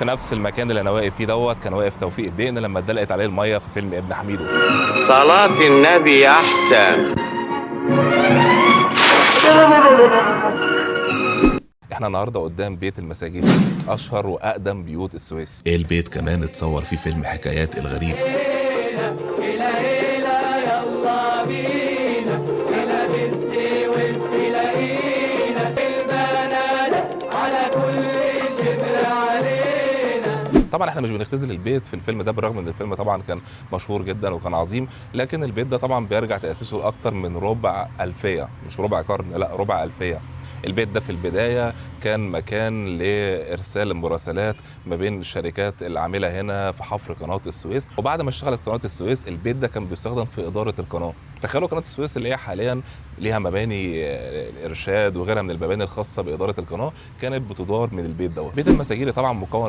في نفس المكان اللي انا واقف فيه دوت كان واقف توفيق الدقن لما اتدلقت عليه المية في فيلم ابن حميدو. صلاة النبي احسن. احنا النهارده قدام بيت المساجيري، اشهر واقدم بيوت السويس. البيت كمان اتصور فيه فيلم حكايات الغريب. طبعا احنا مش بنختزل البيت في الفيلم ده، بالرغم ان الفيلم طبعا كان مشهور جدا وكان عظيم، لكن البيت ده طبعا بيرجع تاسيسه لاكثر من ربع الفيه، مش ربع قرن، لا ربع الفيه. البيت ده في البداية كان مكان لإرسال المراسلات ما بين الشركات العاملة هنا في حفر قناة السويس، وبعد ما اشتغلت قناة السويس البيت ده كان بيستخدم في إدارة القناة. تخيلوا قناة السويس اللي هي حاليا ليها مباني الإرشاد وغيرها من المباني الخاصة بإدارة القناة كانت بتدار من البيت دوت. بيت المساجيري طبعا مكون من